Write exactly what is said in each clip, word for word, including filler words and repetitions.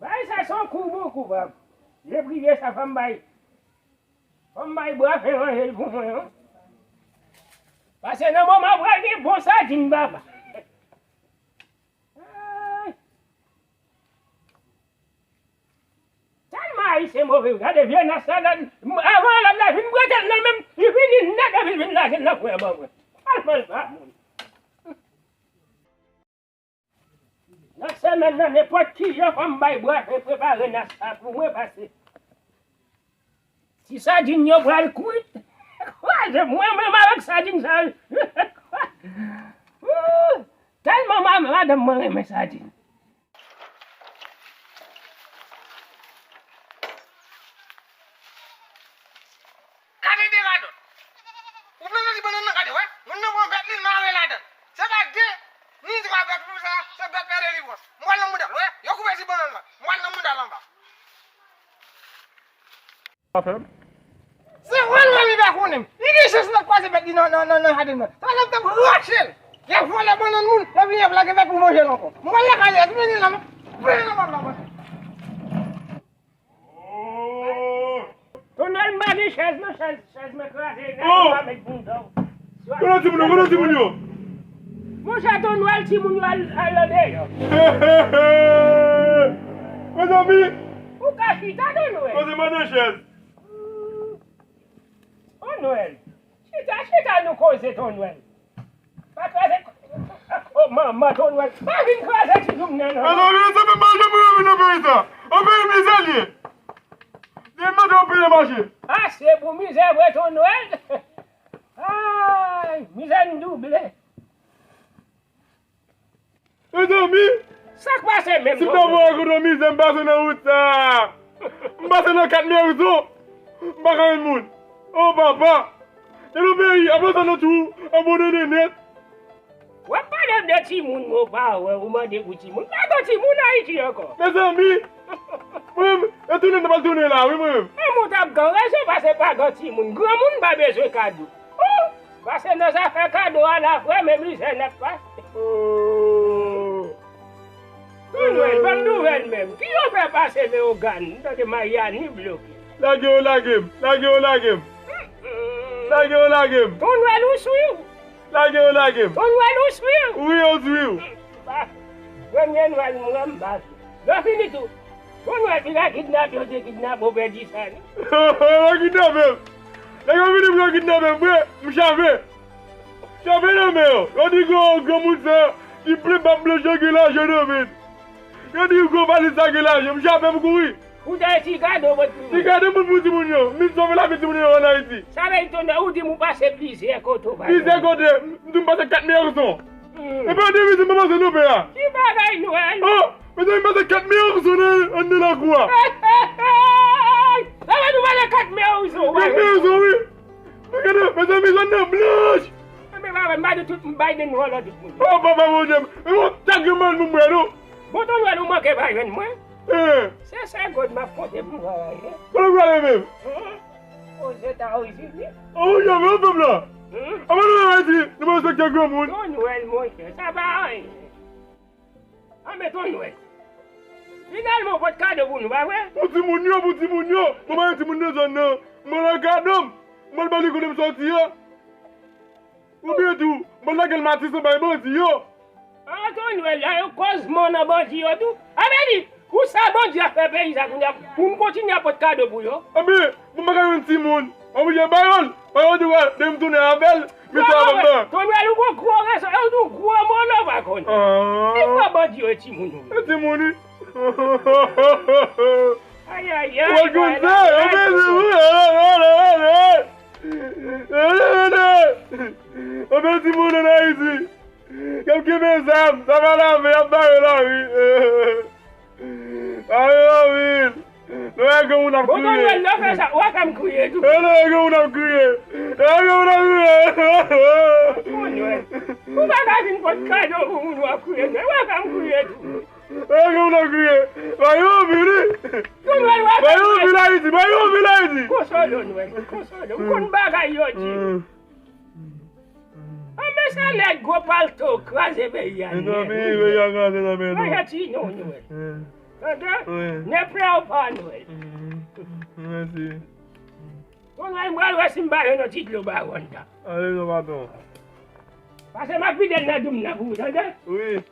Bay sa se yon kou bon kou, pap. Je prive sa, fò m bay. Fò m bay bwa fen ranje l pou mwen, wi. Paske nan moman pral gen bon sadin, papa. Ay. Tèlman Ayisyen move, gade vye nas la, avan lòt la vin prete l nan men m, li vini nèt epi l vin lage l nan kwen an ban mwen. Tèlman l pa moun. Nan semèn nan, nenpòt ki jan, fò m bay bwa fen prepare nas la pou mwen pase. Ti sadin yo pral kwit. Kraze mwen menm avèk sadin sa yo. Wou! Tèlman ma-, madanm mwen renmen sadin. Gade de radòt. Ou vle soti bannann nan, gade, wè. Moun nan pran bèt li, l mare ladan l. Se pa de, ni twa bèt pou sa, se bèt pè delivrans. M pral nan mouda l, wè. Yo koupe ti bannann lan. M pral nan mouda l anba. Se wè l wè li pa konnen m. Li gen chans nan kwaze bèt li nan, nan, nan, nan jaden nan. Sa lè m t ap rache l. Y ap vòlè bannann moun, y ap vin y ap lage bèt pou manje l ankò. M pral lakay li, ap vini la, m ap pran nan bannann lan. Tonwèl, m pa gen chèz non, chèz, chèz mwen kraze, nèg ou pa met bouda w. Kote timoun yo, kote timoun yo? Monchè Tonwèl, timoun yo al, al andeyò. Mezanmi! Ou ka chita, Tonwèl. Kote mande chèz? Tonwèl, chita, chita nou koze, Tonwèl. Pa kraze. Oh, manman Tonwèl. Pa vin kraze ti joumnen non. Mezanmi, sa fè mal, jan pou yo vin nan peyi sa. An peyi mizè l ye. Li mande yon pile mache. Ah, se pou mizè vre, Tonwèl. Ay, mizè n double. Mezanmi, sa k pase menm? Si m ta pran ekonomi, se m pase nan wout sa. M pase nan kat mèrizon. M pa ka jwenn moun. Oh, papa. Nan yon peyi, ap lanse nan twou, abandone nèt. W ap pale m de timoun, men w pa wè, ou mande pou timoun. Pa gen timoun Ayiti ankò. Mezanmi, mwen menm, e tounen m t ap tounen la, wi, mwen menm. E moun t ap gen rezon, paske pa gen timoun. Granmoun pa bezwen kado. Oh! Pase nan zafè kado a la, frè, men mizè n ap pase. Oh. Tonwèl, ban m nouvèl menm. Ki yo fè pase Leyogàn? M tande Mayani bloke. Lage yo, lage m. Lage yo, lage m. Lage yo, lage m. Tonwèl, ou swiv? Lage yo, lage m. Tonwèl, ou swiv? Wi, yo swiv. Ba, premye nwèl mwen, m ba. Lè fini tou. Tonwèl, piga kidnape, yo te kidnape, ou pèdi sa, non? Yo kidnape m. Nèg yo vini pou yo kidnape m, vre, m chave. Chave nan men yo. Yo di gwo granmoun sa, ki plen bab blanch yo gen lajan nan men l. Yo di gwo valiz sa gen lajan, m chave, m kouri. Ou te ti gade w pot pou moun. Ti gade m pot pou timoun yo. M vin sove lavi timoun yo ann Ayiti. Sa vle di Tonwèl, ou di m ou pase plizyè kote ou pa jwenn. Plizyè kote, m di m pase kat meyè son. Hmm. Epi an deviz m pa pase nan pè a. Ki bagay nwèl? Oh, mezanmi, m pase kat meyè son nan, anndan lakou a. Sa vle di w pase kat meyè son, wi. Kat meyè son, wi. Gade, mezanmi, zòn nan blanch. Enben, papa, m pa di tout, m bay de nwèl tout moun. Oh, papa Bondye, men yon tak gen mal pou m bwè, non. Bon, Tonwèl, ou manke pa jwenn mwen. Eh. Se sèl gòd m ap konte pou m travay, wi. Kote w prale menm? Hmm? Ozetazini. Oh, jan mwen fè m la. Hmm? Avan nou ann Ayiti, nou pa respekte granmoun. Tonwèl, monchè, sa pa anyen. Anben, Tonwèl. Finalman, ou pot kado pou nou, pa vre? Pou timoun yo, pou timoun yo. Mwen pa gen timoun nan zòn nan. Mwen nan kado m. Mwen ba li kote m sòti a. Oubyen tou, mwen lage l Matis bay bandi yo. Antonwèl, la yo koz mò nan bandi yo tou. Anben di, pou sa bandi ap fè peyi sa kounye a, pou m kontinye ap pot kado pou yo. Anben, pou m pa ka jwenn timoun, mwen oblije ba yo l. Ba yo di wè, depi m tounen avè l, misye ap ban. Tonwèl, ou gon gwo rezon, e ou gon gwo molo pa konn. Ah. Ki fè bandi yo e timoun ou? E timoun, wi. Ay, ay, ay. Ou konn sa, anben, timoun, ale, ale, ale. Anben timoun ann Ayiti, y ap kenbe zam, sa pa lave, y ap bare lari. Ayo, wi. Nou wè granmoun ap kriye. Bon, Tonwèl, lè w fè sa, w ap fè m kriye tou. E, nou wè granmoun ap kriye. Nou wè granmoun ap kriye. Tonwèl, ou pa ka vin pot kado pou moun w ap kriye, non, w ap fè m kriye tou. Ay, moun ap kriye. Mayo vini. Mayo vini Ayiti. Mayo vini Ayiti. Konsole w, Nwèl. Konsole w. Ou konn bagay yo di. Anben sa nèg gwo palto kraze peyi a nèt. Mezanmi, peyi a kraze nan men nou. Mwen ti non, Nwèl. Tande? Wi. Ne pleure pas, Nwèl. Mèsi. Bon, Nwèl, m pral wè si m pa jwenn yon ti dlo ba wonn ta. Ale non, patwon. Pase m ap vide l nan doum nan pou ou, tande? Wi.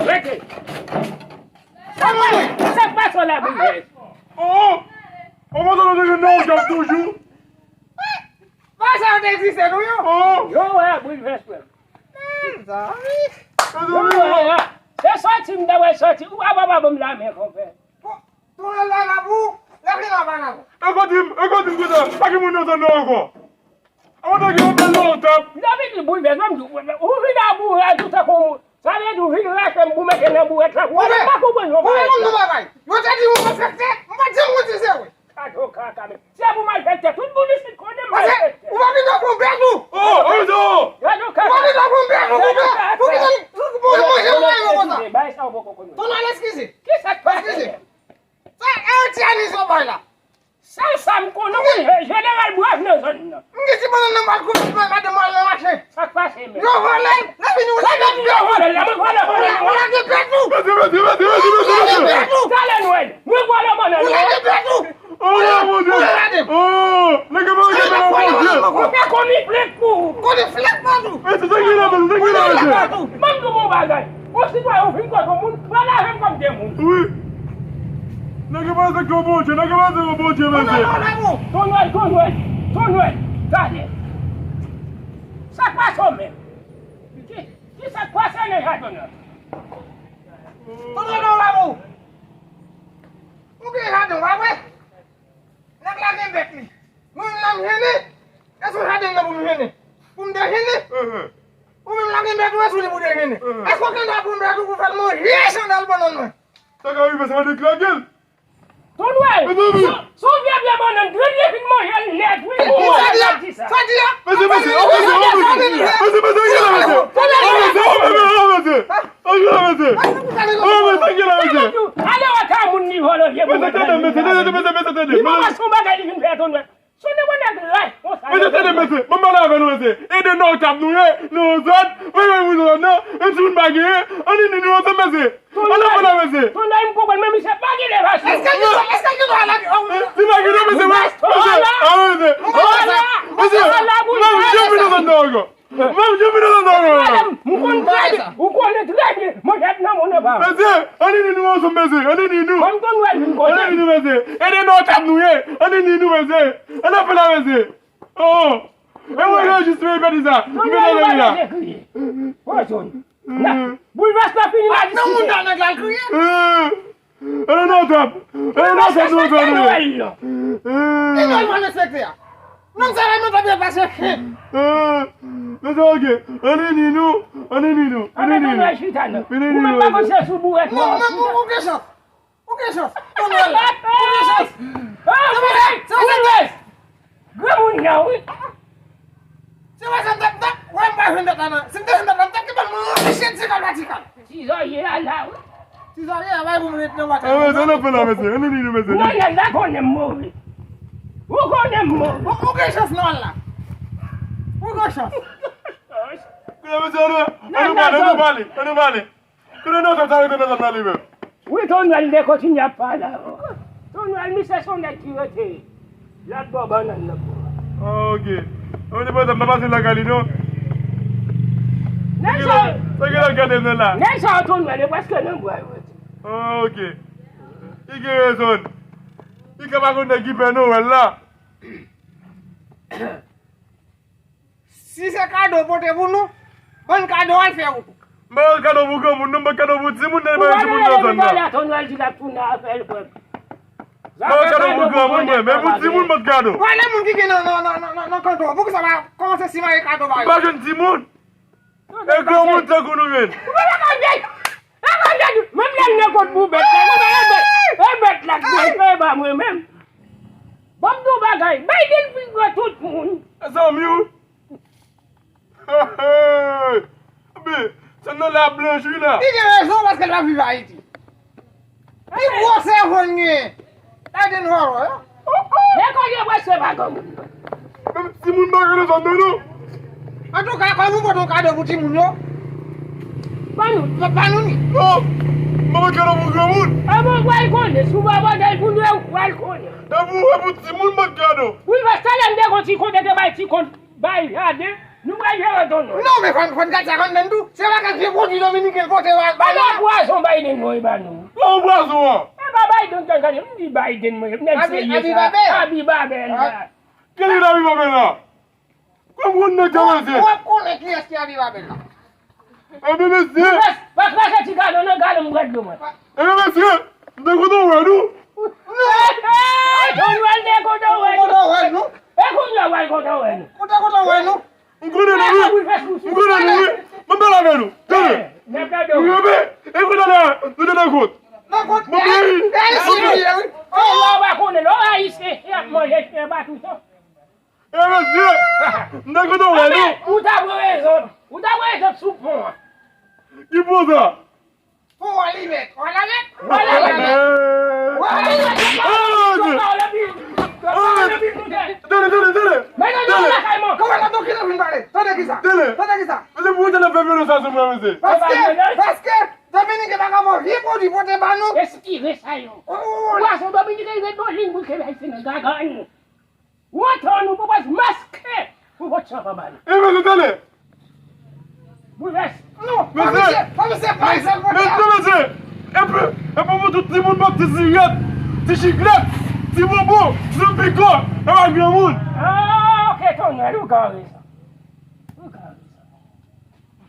Rete! Sa k pase w la, Boulvès? Oh! Ou kontan nou te jwenn nan yon djòb toujou? Bagay sa yo te egziste tou, yo? Oh! Yo wè, Boulvès, frè m. Mezanmi. Yo wè, se sòti m ta wè sòti. Ou pa pa ban m lamen, konpè. Bon, tou lè la la pou, lè vin la pa la pou. E kote m, e kote m kontan, pa gen moun nan zòn nan ankò. Avan ta gen yon bèl lontan. Lè vin li Boulvès, menm di, ou vin a boure, tout tankou, sa vle di ou vin rache m pou mete nan bourèt la. Ou pa konprann yon bagay. Ou pa konprann yon bagay. Yo te di ou malfektè, m pa t janm konn si se vre. Kado kaka, men. Se pou malfektè, tout moun isit konnen m malfektè. Ou pa gentan pran bèt ou. Oh, oh, oh. Kado kaka. Ou pa gentan pran bèt ou, pou bèt, pou bèt, pou bèt manje ou la yo konsa. Bay sa ou poko konnen. Tonal eskize. Kisa k pase? Eskize. Sa, e ti anizò bay la. Sèl sa m konnen, wi, jeneral Brav nan zòn nan. M gen ti bannann nan m al konnen, madanm mwen al nan mache. Sa k pase, men? Yo vòlè l, lè vini ou lage pèt ou. Yo vòlè l, mwen vòlè bannann. Ou lage pèt ou. Mèsi, mèsi, mèsi, mèsi, mèsi, mèsi. Ou lage pèt ou. Talè Nwèl, mwen vòlè bannann. Ou lage pèt ou. Oh, mon Dieu. Ou lage pèt ou. Oh, nèg yo pa gen pèt, mon Dieu. Ou fè konik plent pou ou. Konik plent pou ou. Mèsi, thank you, la, mèsi, thank you, la, mèsi. Ou lage pèt ou. Ban m di w yon bagay. Yon sitwayen ou vin kote yon moun, pale avè m kòm de moun. Wi. Nèg yo panse ke yo Bondye, nèg yo panse yo Bondye, mesye. Tonwèl, Tonwèl, Tonwèl, talè. Sa k pase w menm? Ki, ki sa k pase deja, Tonwèl? Tonwèl, Tonwèl, ou gen jaden, w pa vre? Nèg la gen bèt li. Mwen menm la m jennen. Èske w jaden nan pou m jennen? Pou m dejene? Ou menm la gen bèt ou, èske w li pou dejene? Èske w gen dwa pran bèt ou pou fè l manje chandèl bannann mwen? Sa ka rive, se pa de klagel. Tonwèl, si w vye vye bannann, grenn li fin manje l nèt, wi. Ou wè sa di a? Sa di a? Mesye, mesye, oh, mesye, oh, mesye. Mesye, mesye, mesye, mesye. Oh, mesye, oh, mesye, oh, mesye. Angle mesye! Angle mesye! Angle mesye! Angle mesye! Ale wè ka moun li vòlò vye. Mesye, tande, mesye, tande, mesye, mesye, tande. Li pa pase yon bagay li vin fè Tonwèl. Sonde mwen nèg lach konsa. Mesye, tande, mesye. Ban m pale avè nou, mesye. E de nòtab nou ye, nou yon zòn. Wi, wi, wi, nou zòn nan. Menm si moun pa genyen, ann ini nou ansanm, mesye. Ann anfè la, mesye. Tonwèl, m konprann, men misye pa gen levasyon. Èske l gen dwa, èske l gen dwa lage? Li pa gen dwa, mesye, wi. Mesye, a, mesye. Mesye, m pa janm vin nan zòn nan ankò. Mwen, m janm vin nan zòn nan. Ou konnen trè byen, ou konnen trè byen, manchèt nan moun nan pa. Mesye, ann ini nou ansanm, mesye, ann ini nou. Kòm Tonwèl vin kote. Ann ini nou, mesye. E de nòtab nou ye, ann ini nou, mesye. Ann anfè la, mesye. Oh, e mwen rejistre pèdi sa. M vin nan la. Tonwèl, ou pa bezwen kriye. Wè, Tonwèl. Boulvès la fini la. Nan moun nan nèg la l kriye. Ann anfè. Ann anfè nou ansanm. Ki nòl pa respekte a? Nonm sa la mwen t ap pase chen. Mesye, oke. Ann ini nou. Ann ini nou. Ann ini nou. Ann ini nou. Ou menm pa konn se sou bourèt la. Ou gen chans. Ou gen chans. Ou gen chans. Ou gen chans. Se pa sa, se pa sa. Granmoun nan, wi. Se pa sa, m t ap, m t ap, wè m pa jwenn bèt la nan. Si m te jwenn bèt la, m t ap te ban m yon chèn ti kal pa ti kal. Ti zòrye a la, wi. Ti zòrye a bay pou m ret nan wata. Ann anfè la, mesye. Ann ini nou, mesye. Non, non, la konnen m move. Ou konnen m move. Ou, ou gen chans nan la. Ou gen chans. Kounye a, mesye, ann, ann nou pale, ann nou pale, ann nou pale. Kote nòtab sa rete nan zòn nan li menm? Wi, Tonwèl te kontinye ap pale avè w. Tonwèl, misye se yon nèg ki rete lòt bò bannann nan. Ah, oke. Mwen te panse m pa pase lakay li, non. Nèg sa yo, sa gen lòt gade m nan la. Nèg sa yo, Tonwèl, yo prèske nan bwa yo rete. Ah, oke. Li gen rezon. Li ka pa konn nèg ki pè Nwèl la. Si se kado w pote pou nou, ban n kado w al fè wout ou. M pa ban kado pou granmoun, non, m ban kado pou timoun, nan bay timoun nan zòn nan. Ou pa tande Tonwèl di l ap tounen avè l, frè m. M ban kado pou granmoun, mwen, men pou timoun, m ban kado. Wè lè moun ki gen nan, nan, nan, nan, nan, nan kanton an, poukisa pa kòmanse simaye kado ba yo? M pa jwenn timoun. E granmoun tankou nou jwenn. Ou pa ta kòm vye. Gade, menm lè l nan kont pou bèt la, mwen pa e bèt, e bèt la k pral fè ba mwen menm. Ban m di w bagay, Biden vin pran tout moun. Zanmi w. Hey, hey. Epi, se nan la blanch wi la. Li gen rezon paske l pa viv Ayiti. Pi gwo sèvo l gen. Biden vòlò yo. Lekòl yo prèske pa gen moun. Menm timoun pa gen rezon non non. Antouka, kòm ou pote yon kado pou timoun yo, pa nou, pa nou ni. Non, mwen pote kado pou granmoun. E bon, w pral konnen, si w pa pote l pou nou, w pral konnen. E pou, e pou timoun mwen pote kado. Wi, paske talè m te gon ti kont, te bay ti kont, bay jaden, nou pral jere ton non. Non, men fò n, fò n gad sa kòm menm tou. Se pa kèk vye pwodui dominiken l pote ba, ba nou. Ala pwazon Biden voye ba nou. Lan pwazon an. E pa Biden k al gade, m di Biden mwen, nèg serye sa. Abi Babel. Abi Babel la. Kiyès ki t ap viv avè l la? Kòm moun nan djamaze. W ap konnen kiyès ki ap viv avè l la. Ebyen mesye. Pa kraze ti gado nan gado m pral dlo mwen. Ebyen mesye, m te kontan wè nou. Hey, Donald te kontan wè nou. Kontan wè nou. E kounye a w al kontan wè nou. Kontan kontan wè nou. M konnen nou wi. M konnen nou wi. M ap pale avè nou. Tande. M kanpe. E kounye a la, nou te nan kont. Nan kont. Mwen peyi. E si nou ye wi. E lè w pa konnen, lè w ayisyen, y ap manje chen pa toutan. E mesye, m te kontan wè nou. Ou ta pran rezon. Ou ta pran rezon sou pon an. Ki pon sa? Pon Olivet. Olivet. Olivet. Olivet. Tande, tande, tande. Men nan lakay mwen. Kòman nan donk ki nou vin pale? Tande kisa? Tande. Tande kisa? Mesye, pou ou te nan fè vyolans sa sou mwen, mesye. Paske, paske Dominiken pa ka fè vye pwodui pote ba nou. Espire sa yo. Pwazon Dominiken ret nan liy bouke bay se nan gagann. Wont an nou pwopòz maske pou vòt chan pa ba nou. E mesye, tande. Boulvès. Non, pa mesye, pa mesye, pa mesye, pa mesye. Mesye, epi, epi pou tout timoun bòt ti sirèt, ti chiklèt, ti bonbon, ti zanpiko, e pa granmoun. Ah, ok, Tonyèl, ou gen rezon. Ou gen rezon.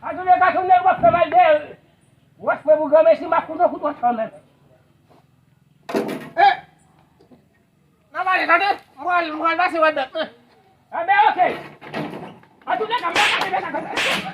Antouleka, Tonyèl, w ap fè mal de, w ap fè pou granmesi, m ap koute w kout wòch kanmenm. Eh! Nan pale, tande? M pral, m pral pase wè bèt mwen. Anben, ok. Antouleka, m pa ka te bèt la konsa.